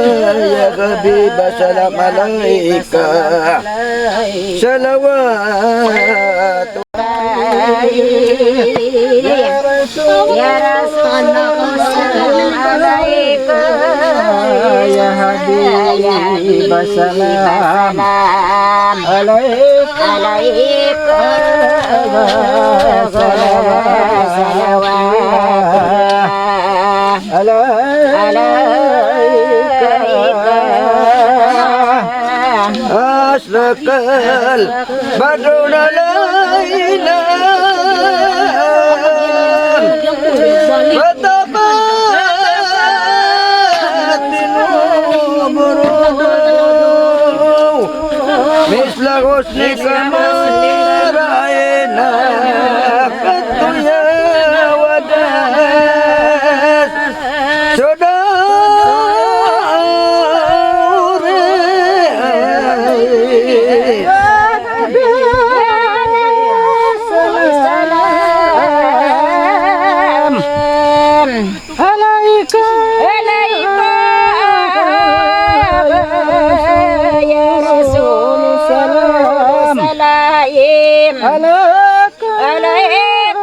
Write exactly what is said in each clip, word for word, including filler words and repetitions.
يا حبيب سلام عليك، صلوات. يا رسول الله سلام عليك، يا حبيب سلام عليك، عليك صلوات. عليك أشرق البدر علينا فطابت منه برود مثل حسنك ما رأينا قط يا وداد. سلام عليك، عليك يا رسول الله سلام عليك، عليك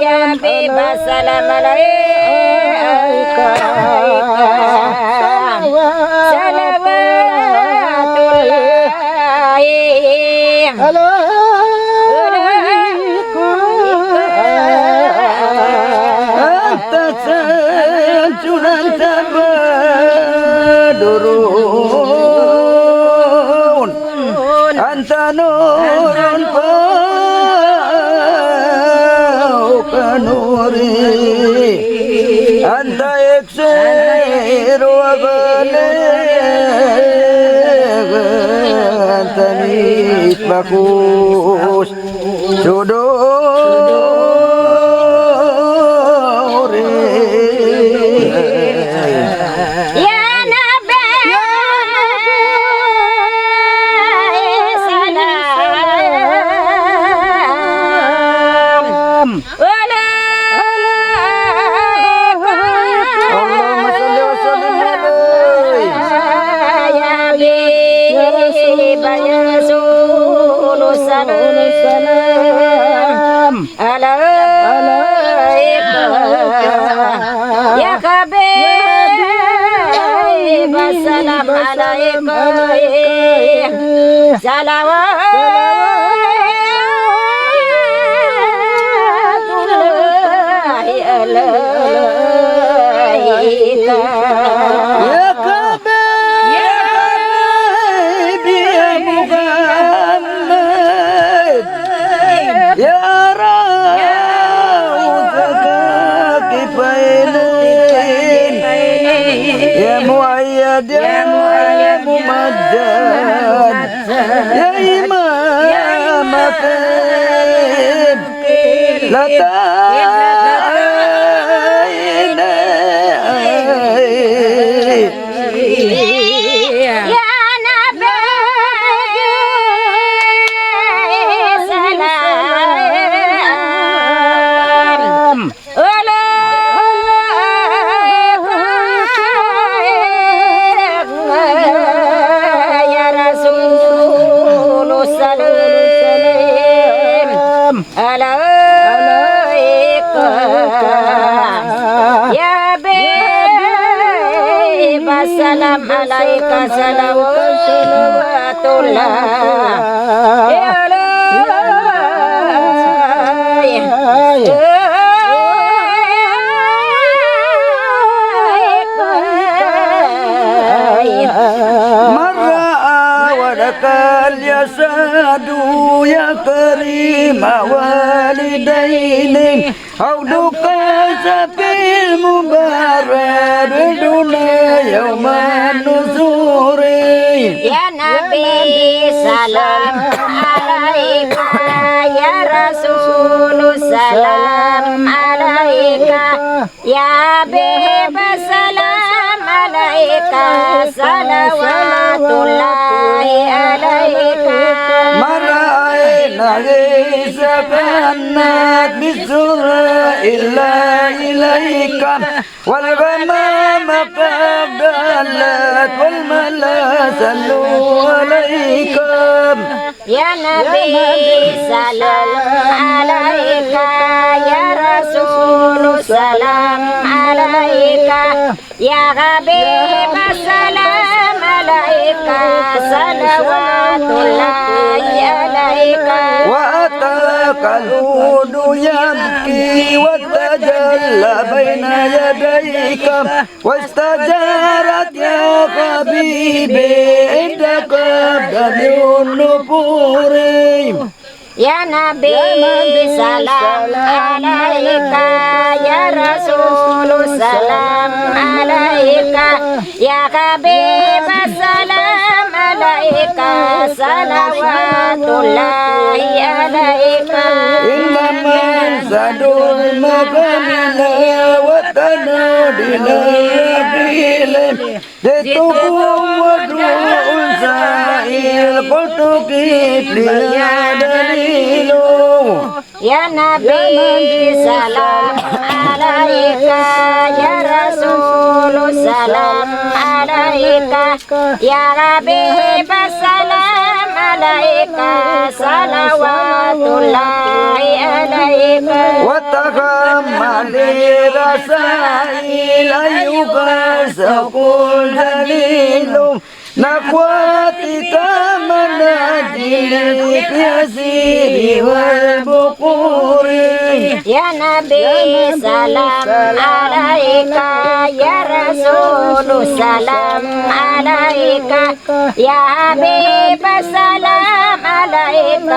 يا حبيب سلام عليك، صلوات الله عليك. أنت شمس، أنت بدر، أنت نور فوق نوري، أنت إكسير وبليغ، أنت مصباح الصدور. يا نبي سلام عليك. اللهم صل وسلم عليه. يا حبيب يا رسول سلام عليك، يا حبيب سلام عليك، صلوات الله عليك. يا حبيبي يا محمد، يا روضة الكفين، يا مؤيد يا ممجد، يا إمام الطيب، لا تعين. يا نبي سلام عليك، يا رسول السلام عليك، يا حبيب السلام عليك، صلوات الله عليك. من رأى ولك اليساد يا كريم والدين، حولك سقي المبارك يوم النشور. يا نبي سلام عليك، يا رسول سلام عليك، يا حبيب سلام عليك، صلوات الله عليك. ما رأينا عيسى كانت بالسر إلا إليك. والغمام قد دلت والملا صلوا عليك. يا نبي سلام عليك، يا رسول سلام عليك، يا حبيب سلام عليك، صلوات الله عليك. وأتاك الهود يبكي وتجلى بين يديك، واستجارت يا حبيبي عندك أبدان النفور. يا نبي سلام عليك، يا رسول سلام عليك، يا حبيب سلام عليك، صلوات الله عليك. إنما زاد المقام لا وطن دين الرحيل. جئتكم ودعاء سائل قلت كيف لي يا دليل. يا نبي سلام عليك، يا رسول سلام عليك، يا حبيب سلام عليك، صلوات الله عليك. وتحمل رسائل أيها الشوق الجليل، نحوتك منازل في السير والبحور. يا نبي سلام عليك، يا رسول سلام عليك، يا حبيب سلام عليك،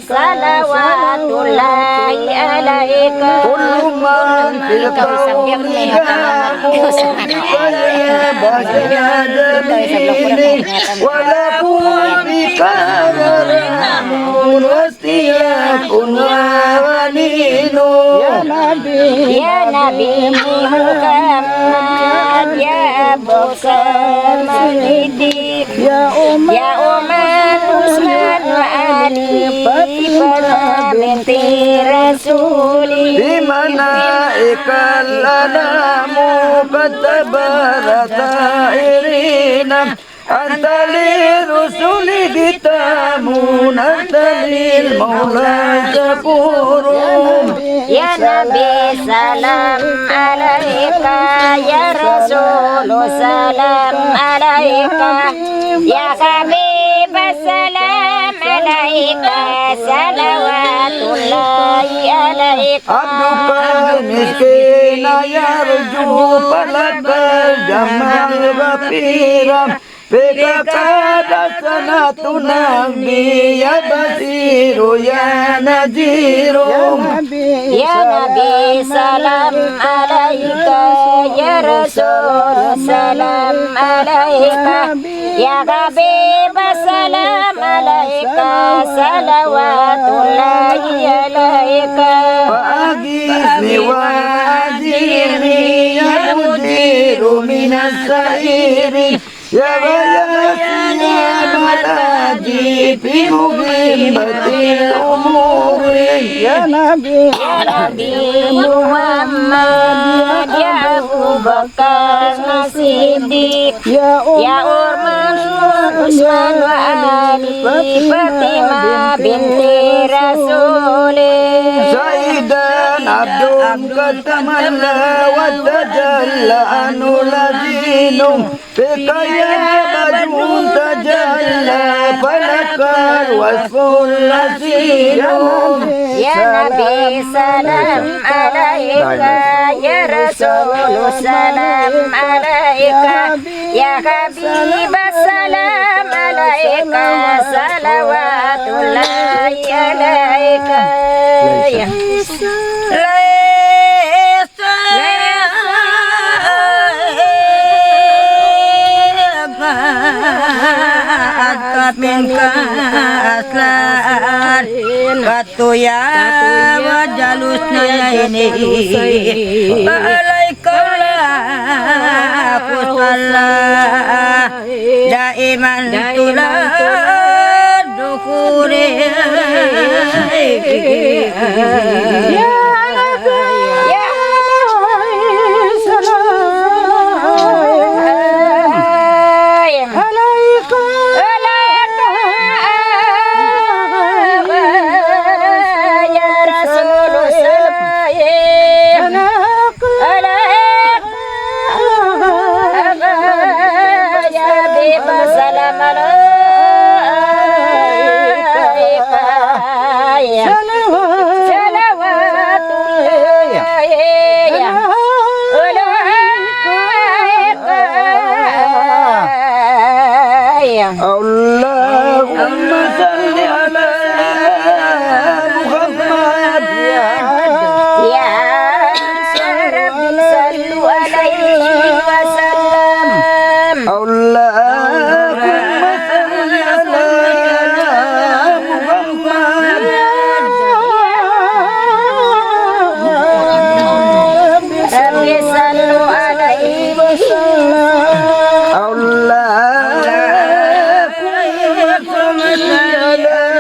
صلوات الله عليك. كل من في الكون هام بك يا بشر جليل، وله بك غرام واشتياق وحنين. يا نبي محمد، يا أبا بكر الصديق، يا عمر عثمان وعلي، فاطمة بنت رسول. بمنائك الأنام قد تبرأت عيرنا، أنت للرسل ختام، أنت للمولى شكور. يا نبي سلام عليك، يا رسول سلام عليك، يا حبيب سلام عليك، صلوات الله عليك. عبدك المسكين يرجو فلك الجمع الغفير، بك قد أحسنت نبي يا بصير يا نذير. يا نبي سلام عليك، يا رسول سلام عليك، يا حبيب سلام عليك، صلوات الله عليك. فأغثني وأجرني يا مجير من السعير، يا غياث يا ملاذي في مهمة الأمور. يا نبي، يا نبي محمد، يا أبا بكر الصديق، يا عمر عثمان وعلي، فاطمة بنت رسول. سيدا عبد قد تملى وتجلى عنه الأجيل، بك يا بدر تجلى فلك الوصف الأصيل. يا نبي سلام عليك، يا رسول سلام عليك، يا حبيب سلام عليك، صلوات الله عليك. يا ليس منك أصلا قط يا وجل الحسنين، فعليك الله صلى دائما طول الدهور. يا نبي، يا عليه الصلاة السلام عليك، يا صلوات الله، يا عليك. اللهم صل على محمد. يا رب صلوا عليه وسلم. اللهم صل على محمد. رب صلوا عليه وسلم. اللهم صل على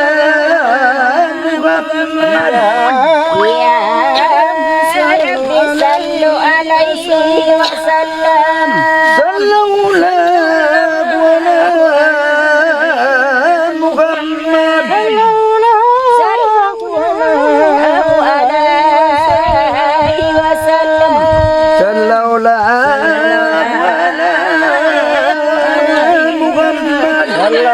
محمد. يا رب صلوا عليه وسلم. صلوا الله على محمد. صلوا الله عليه وسلم. صلوا الله على محمد. صلوا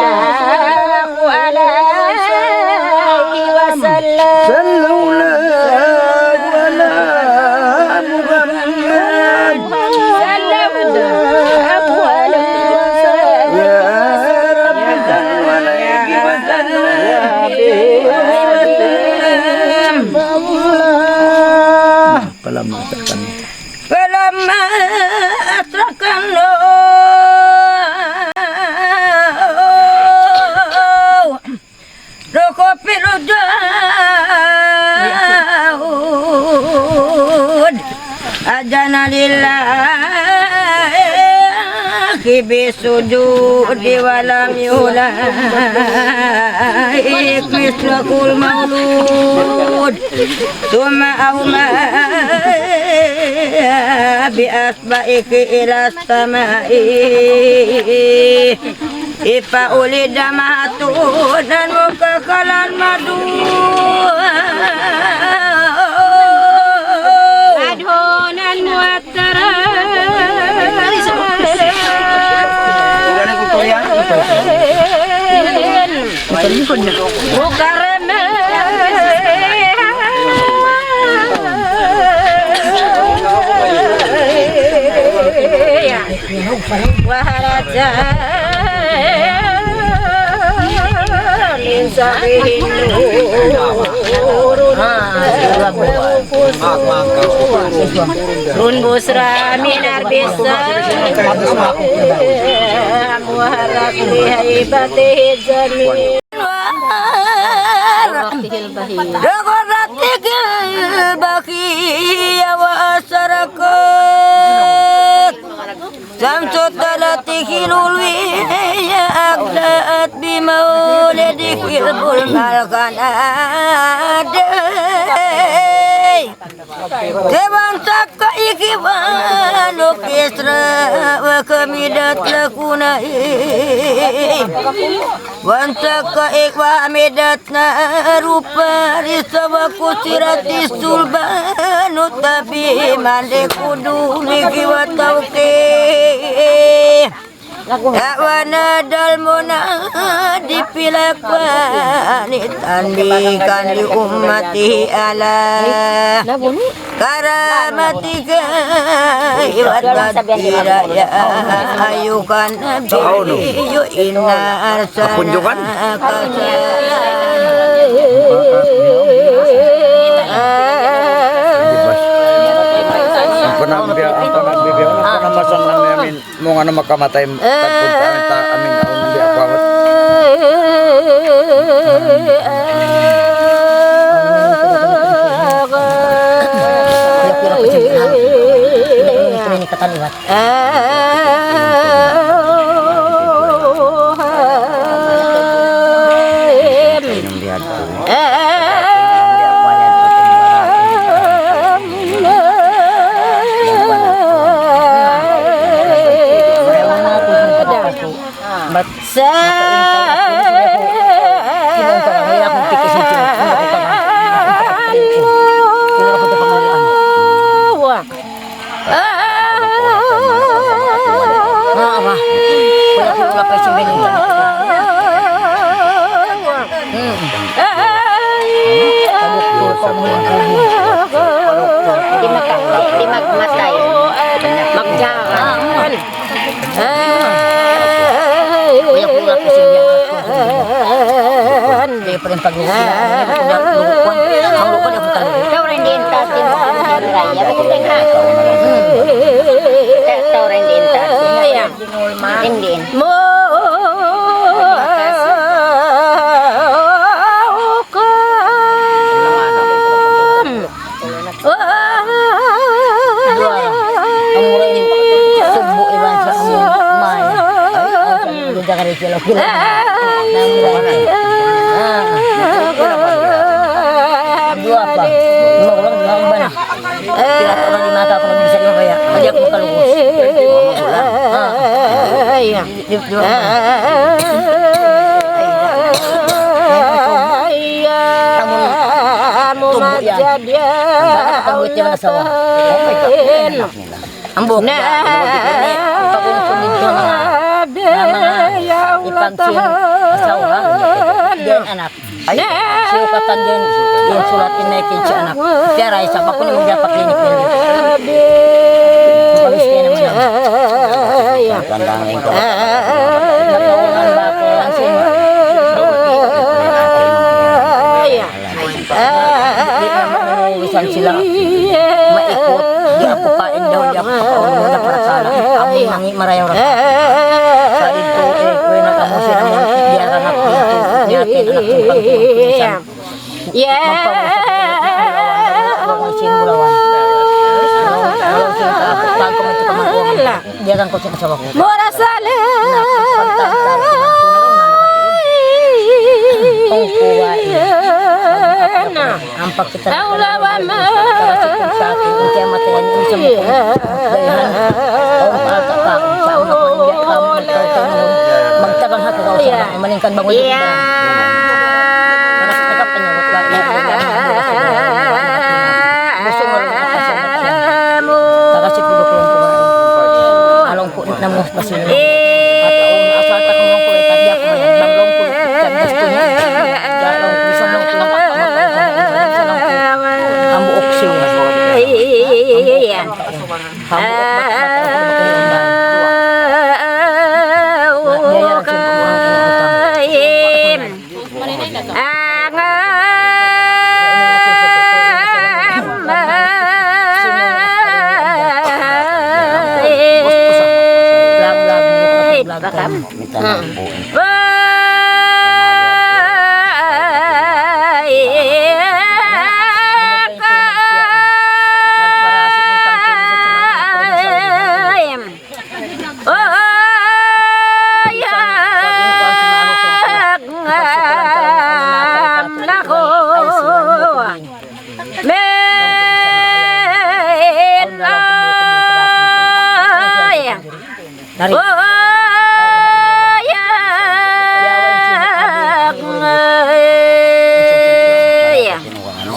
الله عليه وسلم. صلوا الله على محمد. صلوا الله عليه وسلم. يا رب صل عليه وسلم. فلما أدركه، فلما أدركه النور، ركب الدود، أذن لله بالسجود، ولم يلاق مثله المولود، ثم أومأ بإصبعه إلى السماء. Ipauli da mahatunan mu kakalan madu. Madhunan mu atara. Bukarame. وخرج من صدره نور. بشرى من رب السلام. وهرت بهيبته الجميل. غرته البهية وأشرقت شمس طلعته العلوية أضاءت بمولده البرق الخالد. Iban saka ikiwanu Kisra wa kamidat lakuna i. Wan saka ikwa midat na rupa risa wa kusirati sulbanu tabi mande kuduli kiwa tauke. Wa nadal munadi fil akwani tanbihan li ummatihi ala karamatika wa tadbira ya ayyuhan nabiyyu inna arsalnaka Apa nama dia? Apa nama dia? Apa nama sanang niya amin? Mung unu makamatay, tagpunta amin, ta-, amin, amin, di' ako awat. Pira-pira pa siya. Ini, ini, ini, ini kataliwat. Ini ang lihat ko. Sa Awa. Kuya, kuya, lapay sa bini. Hmm. Di maka-, di magmatay. Magjaran. Kuya, kuya, lapay sa bini. Kaya pa rin pag-uwi. Ang lukon, ang lukon, ang lukon. Tau rin di' entertain. Tau rin di' entertain. Hindi. Maukum. Subu iban sa amun may. Ay, ay, ay, ay, ay, ay, ay, ay. Duwa pa. Lima ko lang, lima ko ba na? Kaya ako na di mata ako nagbisan na kaya. Hindi ako makalungkot. Di, di, di. Ay, ay, ay, ay. Amun tubo yan. Ang buhok niya. Pag-umpun dito mga, mga ipagsin asawa. Diyan anak. Ay, siyukatan din. Yung sulat ni Mickey sa anak. Kaya rin, sa bakun yung dapat clinic nila. Malis kaya naman yan. Tandaan ko. Nakaungan ba ako? Ang sino? Di' na mauwisan sila. Maikut, di' aku kain daw, di' aku kapaulun na para sa anak. Amu nangi marayaw ra. Sa ito, eh, kuya na kamu sila mo, di' anak dito. Di' akin anak yung pagtutusan. Magpausap ko, magpausap ko, sin bulawan. Kalau sin ka, pag ko magtutuman ko, di' akan ko sin asawa ko. Mura sala. Kung kuha, eh. Ampak kita na. Taulawa ma. Sa akin, kung kaya matayan yung isang mukha. Dayhan. Kung pagkaka, sa una ko, hindi ako magkakaroon. Magtabang ako, kausap ako. Malingkan bangun yung iba. Anak, nakapanyawat lang. Gusto mo rin ako sa anak. Takasip ko ko lang kumain. Along po, namo, basi. At ang asal ta kung ko, ito, di ako, bang long ko, gusto niya. Ang buhok siya. Ang buhok, bata, bata, bata, bata, bata.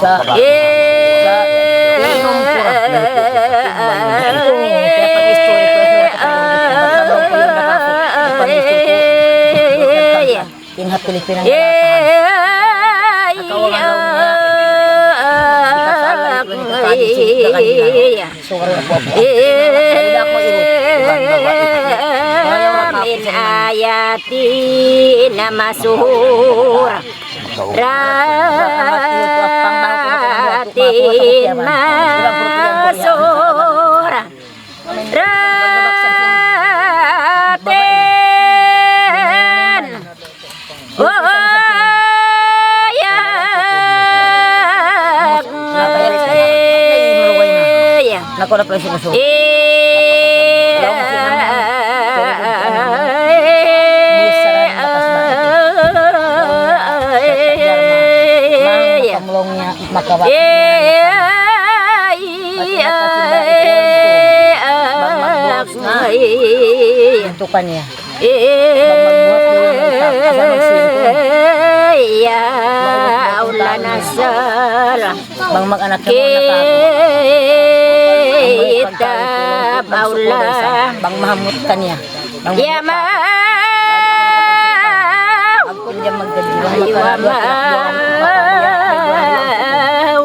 Sa, sa, in ha Pilipinas, من آياتنا مسحورا. Ratin masura. Ratin. Oh, ya. Naku, na pala sinusunod. Eh, Ito pa niya. Bang mag-anak na mga anak. Kita baula. Bang mahamut kaniya. Ya ma. Ay, wa ma.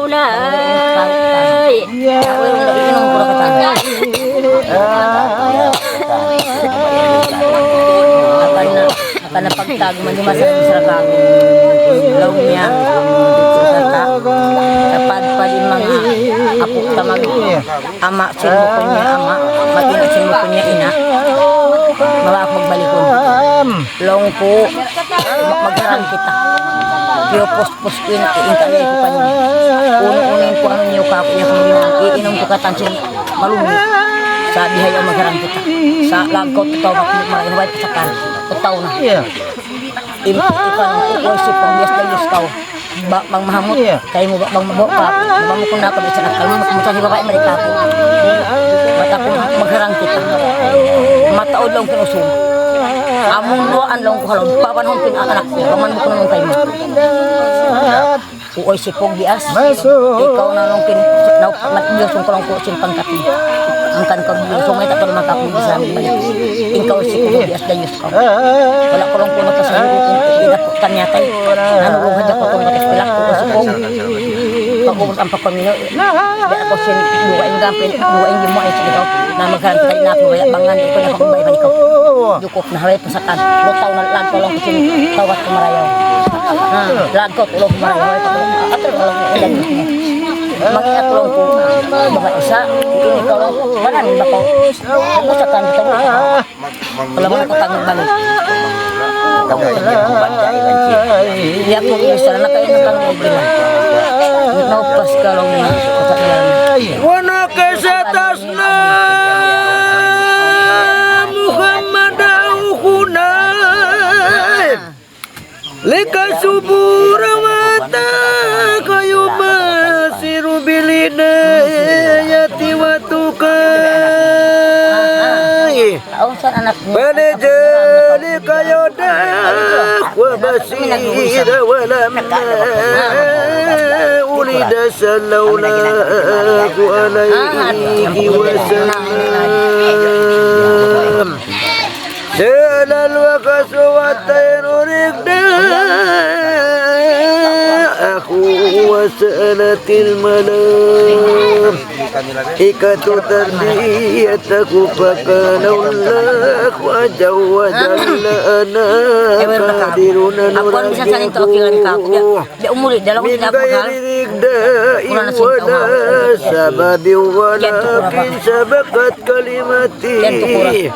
Ulay. Apan na, apan na pagtag, mandi masa sa kaku. Laung niya, sa ta, sa pad-, pad in manga apu' ta mag-, ama', sin bukun niya ama', mati na sin bukun niya ina'. Mabaya' aku magbalikun. Laung ku, magharang kita. Piyu pus Pus in, in kaya ku kaniyu. Unu-unu in kuwan niyu kaku', ya kaniyu, iinum ku katan sin malulu'. Sa' bihaun magharang kita. Sa' lagkaw tau aku marayaw, way pasakan. Tau na. Iya. Im-, ikan ku, way sipang biya' sin Diyus kaw. Ba-, bang mahamut, iya, kaymu ba-, bang mabuk ka, bang mukun na aku, biya' sin akal mu, mukun sa' hi babai, mari kaku'. Bat aku magharang kita. Mataud laung ku in usug. Amun duwaan laung ku ha lawm, papanhun ku in anak ku, paman mukun na laung kaymu. Uy, sipug bias. Ikaw na laung ku in, na, na, Diyus, laung ku, laung ku, sin pangkat ini. Hangkan kaw, Diyus, sumay ta pa naman kaku' di sa amin. Ikaw, sipug bias, dayus kaw. Wala' ku laung ku nakasahirit in, in, in, aku, kanya tay. Nanu, laung hadja ku, kung batas pilak ku, sipug. Pag-ubus ang pagpamino, di' aku sin, duwa in gampin, duwa in gimuwa, in sin ikaw. Na maghanap tayo na aku, wala' bangan, ikaw na akong baybay ikaw. Jukut na, haway, Sakan, lutaw na lagkaw laung ku sin tawbat ku marayaw. Ha, lagkaw laung ku marayaw. Atur laung ku ilan. Mangi' aku laung ku. Baga isa, ini kaw laung ku. Mana ni ba kaw? Aku sakan kita. Kalau mana aku tanggung balik. Iya, aku bisa na kayo na tanggung balik. Naupas ka laung niya. Wa nakashatas na Muhammad aw hunay. Lika subura wa ta kayu masiru bilinayati wa tukai. Panajali kayu dak wa basira wa lamma ulida sallallahu alayhi wa sallam. Sa'alal waqasu wa tayru rikda, akhu wa sa'alatil malam. Ikatu tarbiyat aku faqala Allahu azza wa jalla ana qadirun an urabbiyahu. Di' umuli, dalawa min ghairi rikda'in wala sababin walakin sabaqat kalimati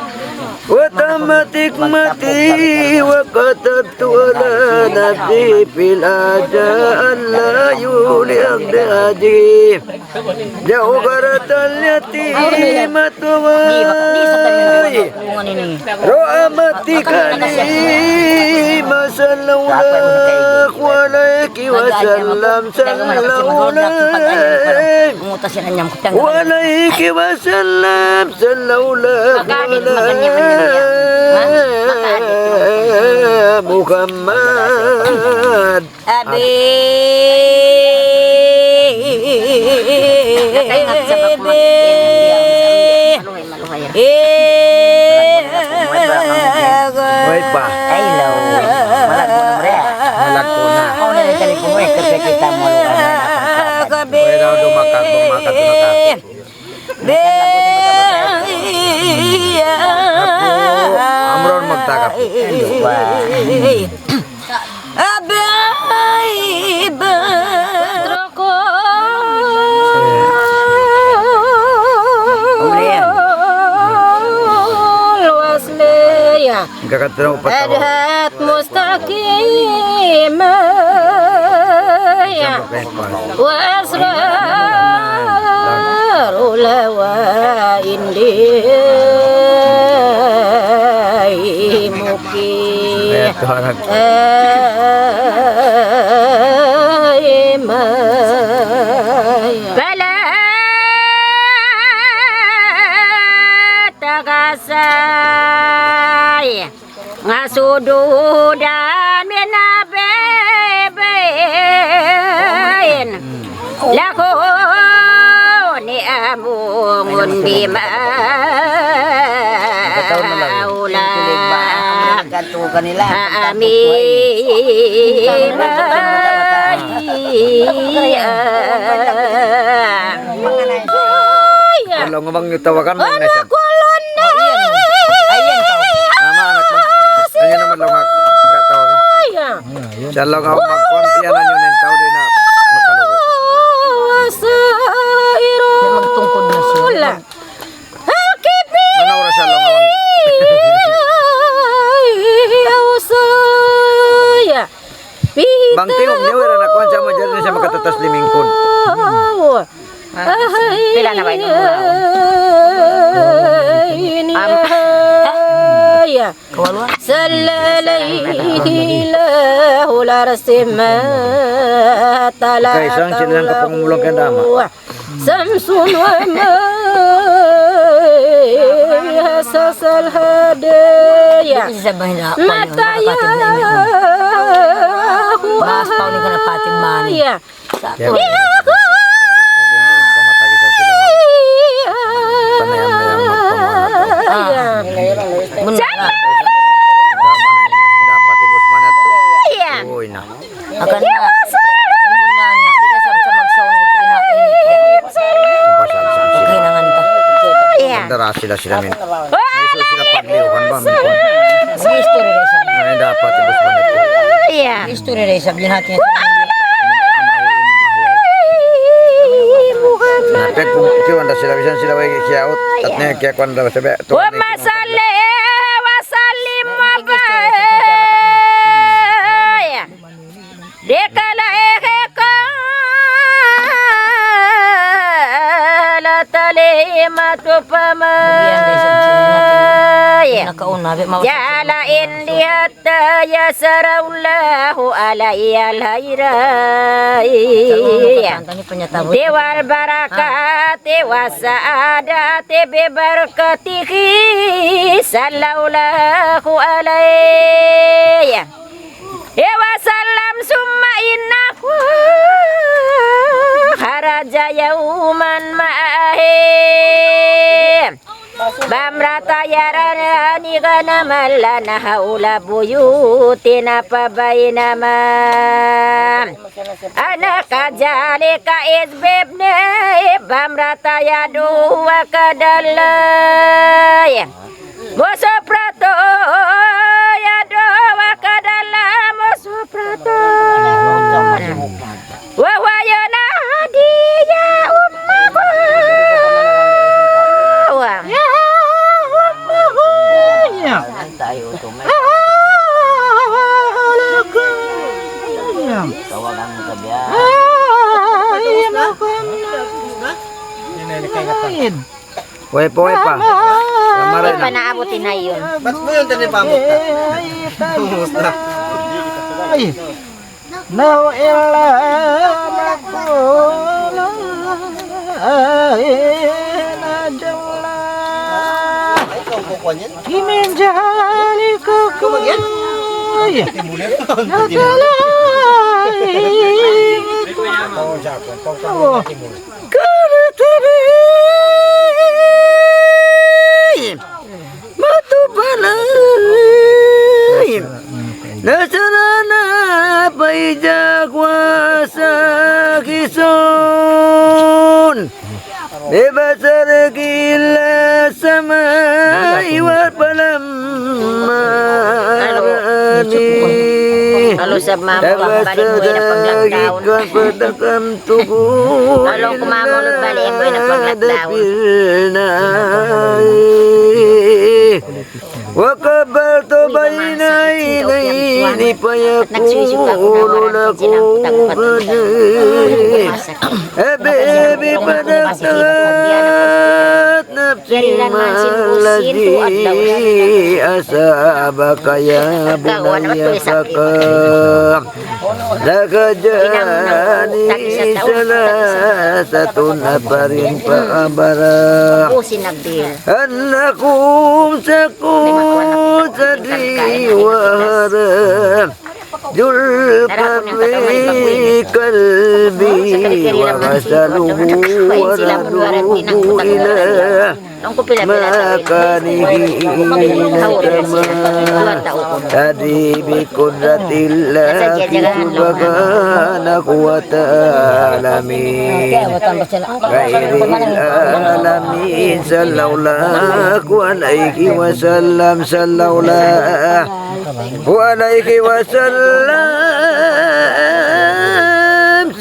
wa tammat hikmati wa katabtu ala nafsi fil ada an la yuli abdi. Jauh karatal yatim atwai. Ro'amati kani ma sallallahu alayhi wa sallam, sallallahu alayhi wa alayhi wa sallam, sallallahu alayhi Muhammad. Abi. Way pa. Malag ku na. Way daw dumakat, dumakat, dumakat. Amron magtagap. Abay, ba-, Luas liya. Adhat mustaqima. Wa asraru lawa indi muki. Ay, ma. Fala takasay. Ngasudu da min abebein. Laku ni amungun bima. Kanila. Amin. Kalau ngomong nyu tawagan mo na siya. Ayan, tao. Ayan naman lang ang katawagan. Siya lang ang magkuhan, piyanan nyo ng tao din na makalugo. Magtungkod na siya. Manaw ra siya lang. Bang tingog niya, wala na kuwan siya, madyan na siya makatatas limingkod. Pila na ba yun? Am- Kawaluan. صلى عليه إله العرش ما طلعت Kay isang sila ang kapangumulang kay Dama. شمس وما هسس الهدايا Di sa ba hina-, مطاياه Mas pauli ka na patid man. أحيا Sa Kaya Yahoo! Pamatagisan sila. Panayam-nayam magpamana to. Ah. Muna. Dapat ibus mana to. Iya. Uy na. Akan na. Muna niya. Di na siya magsaunod. Ina-, ina-, Pasal sa sila. Kailangan ta. Iya. Darasi sila sila min. Wala May susi na pagliuhan ba, may kuwan? History na siya. Ay, dapat, ibus man ito. Iya. History na siya, binati niya. Wala Muhammad. Na, pag kung kiwan na sila, bisan sila way kiyaut, at na kiyakuan na sabi, tuwan na اللهم صل وسلم وبارك عليه قالت حليمة فما Nakauna, abi, mawa- جعل عندي حتى يسر الله علي الخير والبركة والسعادة ببركته صلى الله عليه وسلم ثم إنه خرج يوما معه بمرة يراني غنما لنا حول بيوتنا فبينما أنا كذلك إذ بابنه بمرة يدعو وقد الله Musuh pratu, ya doa kadala musuh pratu. Wa huwa yunadi ya ummahu. Ya ummahu. Ya. Tawagan mo ka biya. Ay, Muhammad. Way pa, way pa. Lamaran na. Way pa naabut in ayun. Ba't mo yun, tani, pamukta? Kumusta? Ay. Naw illa makula. Ay, najalla. Ay, ikaw ang kukuha niyan? Imin jahali kukuha. Ay. Natalay. Ikaw ang kukuha niyan. Kartari matupalay. Nasarana pa ija kuasa kisun. Bebasar gila samay wa palamma. Halo, sab, mama, balik mo yan ang pag-lockdown. Halo, kumamulog, balik mo yan ang pag-lockdown. وكبرت بين عينيه فيقول له قد حبيبي فدكت نفسي ما الذي أصابك يا بني فقال لك جاني ثلاثة أبر فأبر أنكم سكوا ثدي وهرا ذو القرنين قلبي وغسلوه وردوه إلى Ang kupila-pila tau ini. Makanihi na kama. Dua tau. Tadi bi qudratillah subhanahu wa ta'ala min ghairil alamin. Sallallahu alaihi wasallam, sallallahu alaihi wasallam,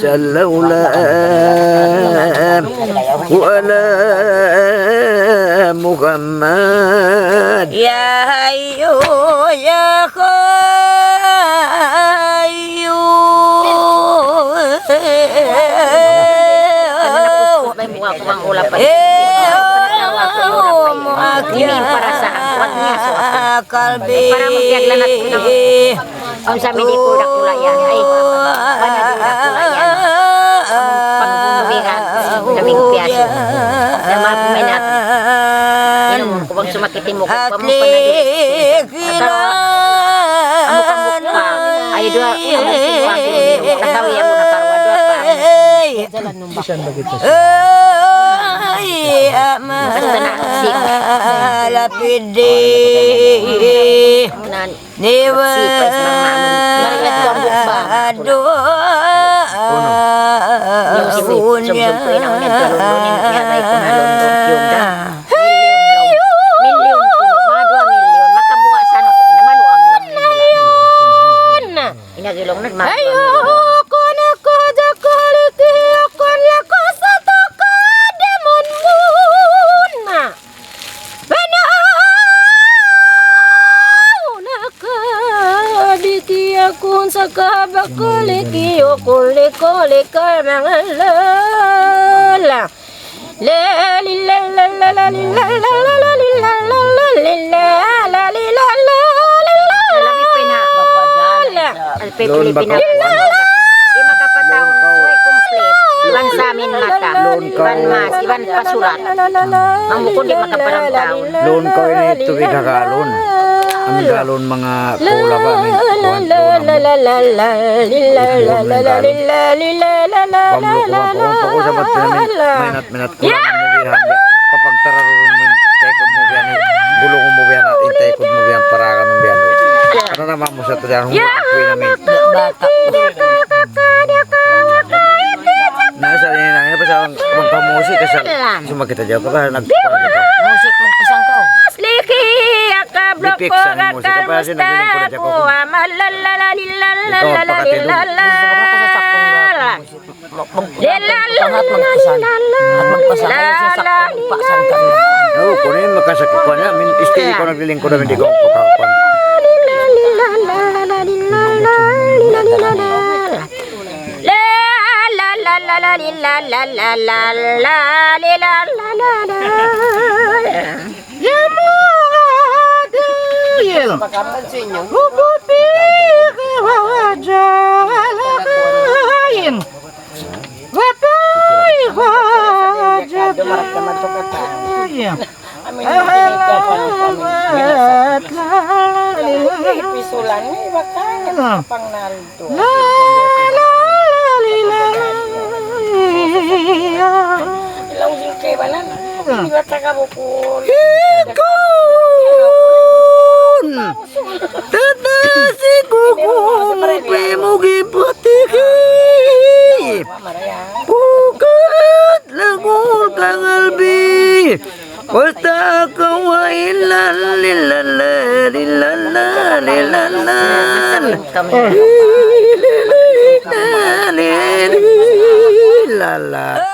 sallallahu alaihi wa ala Muhammad. Ya Hayyu, ya Hayyu. Ini para sa kuat niya, so, kalbi. Para magkiyaglanat ko na. Ang sa mini ko dakula yan. Ay, panadura ko yan. Ang pangbunuhiran, kaming piyaso. Na mapuminat. Yan ang kubang sumakit mo. Kubang panadura. Atau, ang mukha-mukha. Ay, dua, ang mukha-mukha. Katawi ako na parwa, dua pa. Ay, ama, lapidi. Nan, niwa, sipay sa mga amun. Marigat ko ang bukba. Aduh, yung sipay, unya. Siyempre, siyempre, na unya, tulungan, yung kaya tayo kung halon, yung da. Milyon, milyon, mga dua milyon, makabuwa sa ano, namaluag lang nila. Inagilong na, ma-, Ayu, kun aku jakuliki, kun laku satu kadimun muna. Bana naka biki aku sakabakuliki, kulikulik mangalala. La, li, la, la, la, la, li, la, la, la, la, li, la, la, la, li, la, la, li, la, la, li, la, la, la. Labi pina. Al Pepe Lawn Pina. Bakawan. Di makapataon. Suway complete. Iban samin mata. Lawn Iban kaw. Mas. Iban pasurat. Ang bukun di makaparang taon. Lawn kaw ini tubig ha galon. Ang galon mga pula ba, min-, kuwan, lawn ang Bambu, kuwan, kuwan, paku sa ba't namin, minat, minat, kulang mu bihan, papagtararun mu, taikod mu bihan, bulungun mu bihan, taikod mu bihan, parakan mu bihan. Ano naman mo sa tuyan, humukuy namin. Bata. Nasa rin na, yun pa sa abang pamusi, kasal, sumakit aja ka ba, nag- Musik, magpasang ka, oh. Liki, akablok ko, Dipik, saan mo, kakal, sige pa, sino, musta ko, amal, la, la, la, li, la, la, la, la, li, la, la, la. Mag-, mag-, magpasangat, magpasangat. Ay, sasakto, magpasangat. Oo, kunin, makasakit ko na. Min-, isti ko naglilingkod namin, di ko pagkakuan. Ya Muradil, hubuti ka wa wajah al-ain. Wa taifa jaya. Amin. Pisulan ni, baka pang nal. La, la, la, li, la, la. Ilaw sin kaibanan. Hindi ba taga Bukol? Ikun! Tatasi kuku mupi mugi patiki. Bukat lagul kangalbi. Wasta kawa illa lillallah, lillallah, lillallah. Lillallah.